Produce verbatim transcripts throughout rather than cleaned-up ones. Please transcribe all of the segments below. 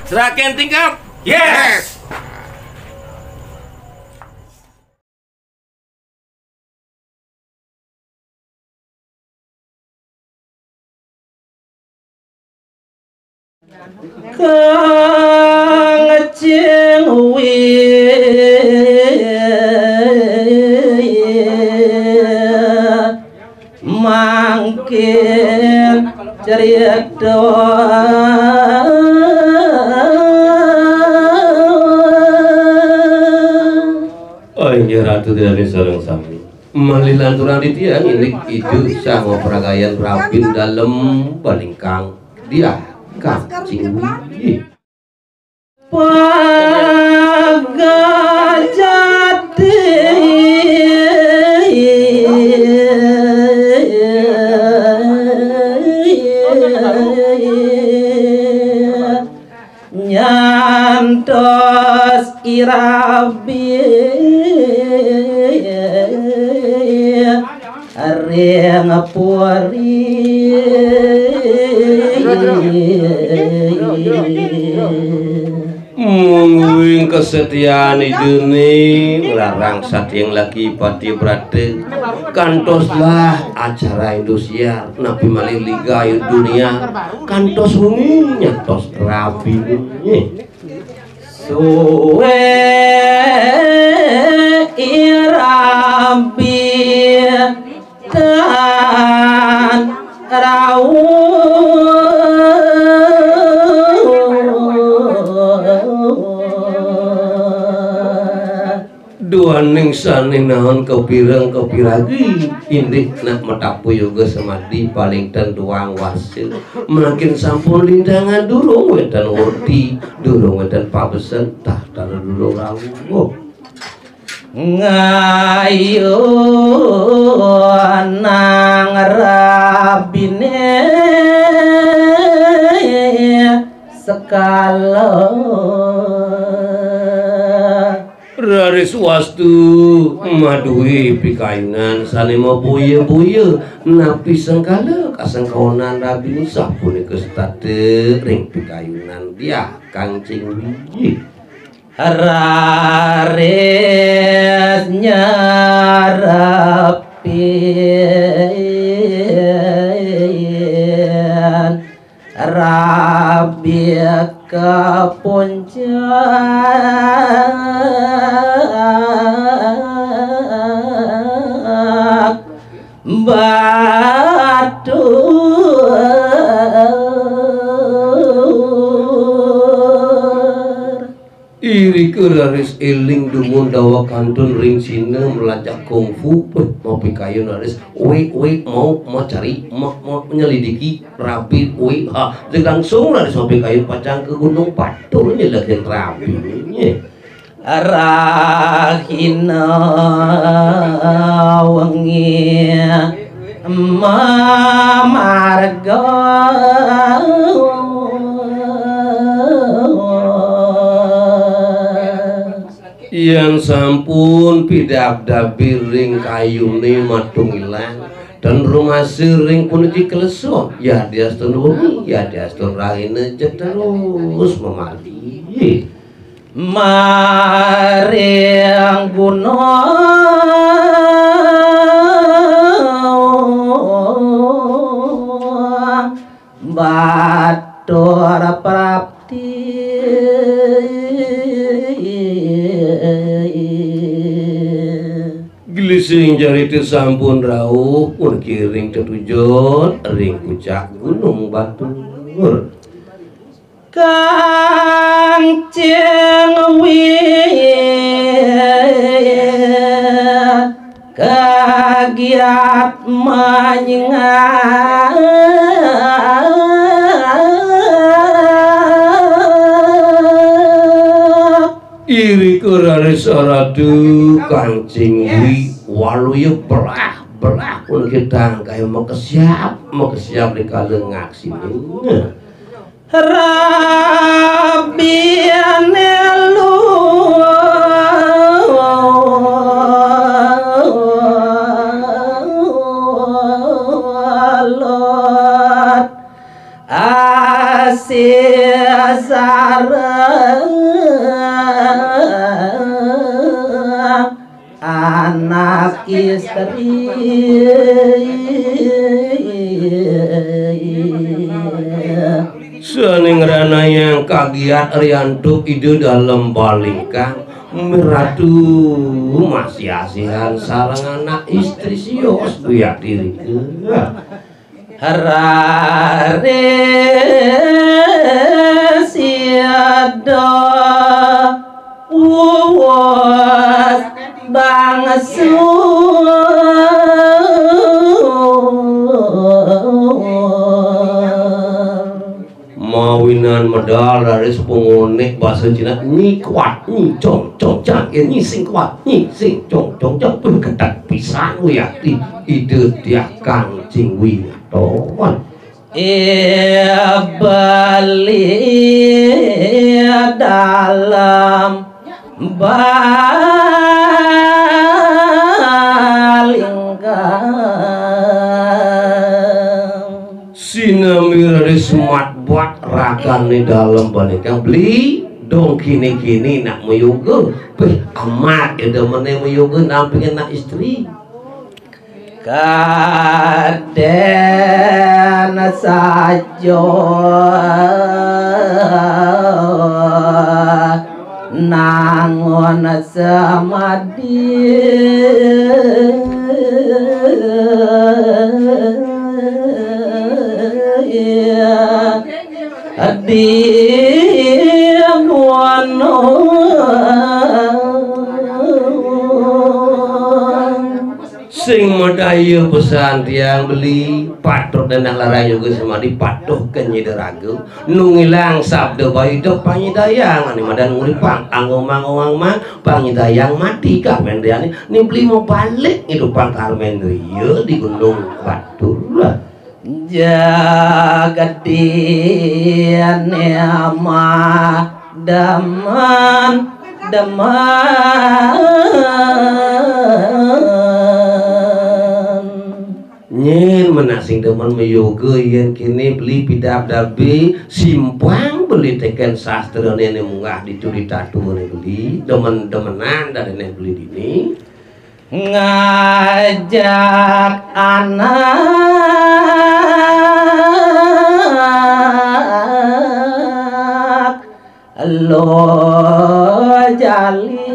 Seraken tingkap. Yes. Kang Cing Wi mangkin cerita. Oh, inggih Ratu, titiang sareng sami. Malih lanturang titiang indik idu saha pragayan rabin dalem balingkang diah Kang Cing Wi. Pagajati nyantos irabi ring puri. Mungguing kasetiaan iduné nglarang saking laki pati brata. Kantoslah acara Indosiar napi malih Liga Dunia kantos wengi nyantos rabi wengi. Suwé irabi tan rauh. Duaning sané naon kapireng kapiragi, indik nak matapu yoga samadi paling ten duang wasa. Mangkin sampun lindangan durung wénten werti, durung wénten pabesen, tah tara durung rawuh. Ngayunang rabiné sekala. Raris wastu madué pikayunan sané maboya-boya, napi sengkala kasengkawanan rabiné sapunika setata ring pikayunan diah Kang Cing Wi. Raris nyarepin rabi ka puncak batu. Irika raris éling dumun daweg kantun ring Cina malajah kungfu, peh, mapikayun raris, wé, wé, mau, macari, ma-, ma-, nyelidiki rabi, wé, ha, langsung raris mapikayun pacang ka Gunung Batur nyelekin rabi. Rahina wengi mamarga. Yén sampun pidabdabi ring kayuné matunggilan, tan rumasa ring puniki kleson, yadiastun wengi, yadiastun rahina, jeg terus mamargi. Maring gunung Batur prapti. Glising carita sampun rauh, pun kiring tetujon ring pucak Gunung Batur. Kang Cing Wi kagiat manyengak. Irika raris Ratu Kang Cing Wi waluya belah-belah, pun kita kaya makesiab, makesiab rikala ngaksinin. Rabiné lulut asih sareng anak istri. Sané ngranayang kagiat riantuk Ida Dalem Palingkang, Ratu masih asihan sareng anak istri sios, Buyati rika. Raris sida wuwus bangsul. Mawinan medal raris pangoné basa Cina, nyi kuat, nyi cong, cong, cang, ya, nyi sing kuat, nyi sing cong, cong, cang. Pun ketat pisan Buyati, Ida Diah Kang Cingwi ngaton. Beli Dalem Palingkang. Sinambi raris semat bat ragané Dalem Palingkang, Beli, dong kini-kini nak mayoga. Pih, amat ya demené mayoga nampingin anak istri. Kadén saja nangun semadi. Di gunung. Sing madaya pesan tiang Beli, patut nak lara yoga semadi, patuh ka nyida raga. Nu ngilang sabda bayu, panyidayang, ané madan nguripang, anggo mangowang mang, panyidayang mati karmendriané, ni Beli mabalik ngidupang karmendria di Gunung Batur. Jagadian ama demen, demen. Nyén menak sing demen mayoga yén kéné Beli pidabdabé simpang Beli tekén sastrané ané munggah ditu di tatuané Beli, demen-demenan dadiné Beli dini. Ngajak anak lo jalir.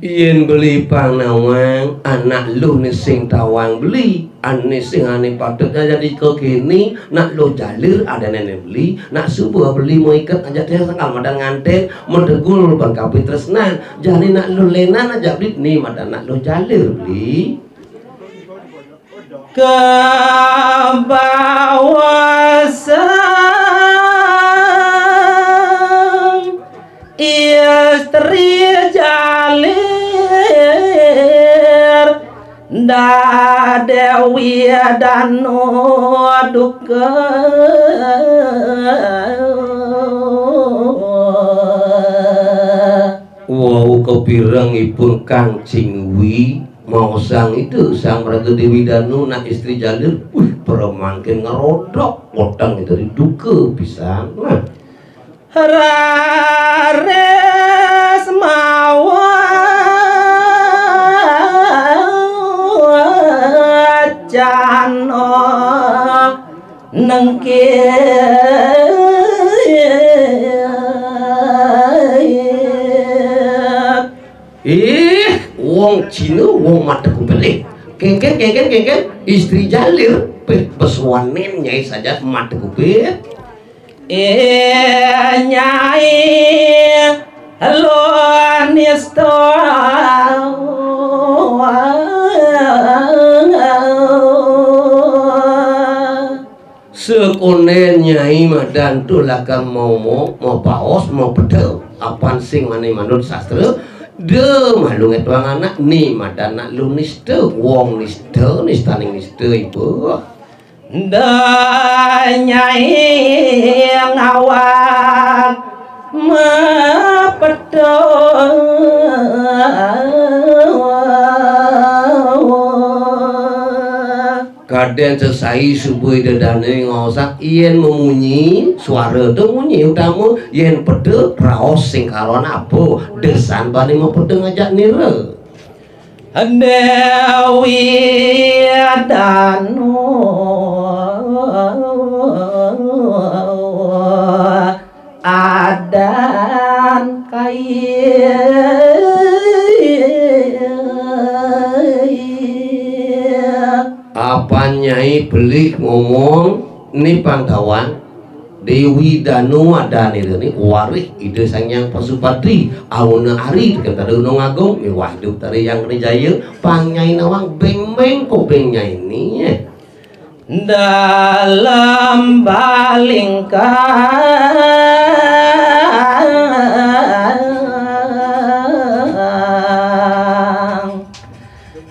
Yén Beli pang nawang, anak luh né sing tawang Beli. Ané sing ané patut aja dikekini, nak lo jalir adané né Beli, nak suba Beli mau iket aja téh sangkal madan ngantén, medegul bang kapitresnan, jani nak lo lénan aja Beli, ni madan nak lo jalir Beli. Kabawa sang istri jalir, da Dewi Danu duka. Wau kapireng ipun Kang Cingwi, maosang itu sang maraga Dewi Danu nak istri jalir, wih, para mangkin ngerodok, weteng itu duka pisan. Nah. Raris mawa cano nengkit. Ih, wong Cina, wong mata kupit, eh. Kéngkén, kéngkén, kéngkén, istri jalir, pih besuanin nyai saja mata kupit. Eh, nyai, lo nista. Sekondén nyai madan tu lakar mau, mau, mau paos, mau peda. Apan sing mané manut sastra, de malu ngetuang anak, ni madan nak lu nista, wong nista, nistaning nista, ibu. Da nyai ngawak mapeda. Kadén sesai subuh Ida Dané ngaosang, yén memunyi, suara tu munyi utama, yén peda, raos sing karoan apa, desan bani mapeda ngajak nira. Déwi Danu adan kai. Apan Nyai pelih ngomong, ni pang tawang, Déwi Danu adan ida ni warih Ida Sang Hyang Pasupati, auna ari teken tada Gunung Agung, miwah Ida Betara Hyang Kena Jaya, pang Nyai nawang beng-beng ko beng Nyai ni, eh. Dalam balingkang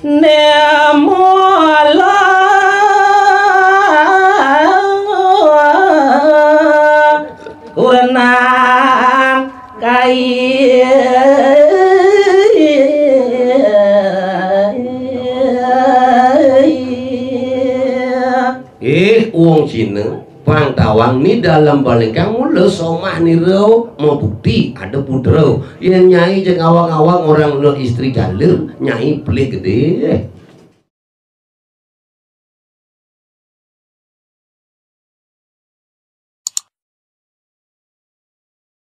Nemula kunang kai. Eh, wong Cina, pang tawang ni dalam balingkang mula somah nira mabukti ada putra. Yén Nyai jeg ngawang-ngawang orang mula istri jaler, Nyai pelih gedé.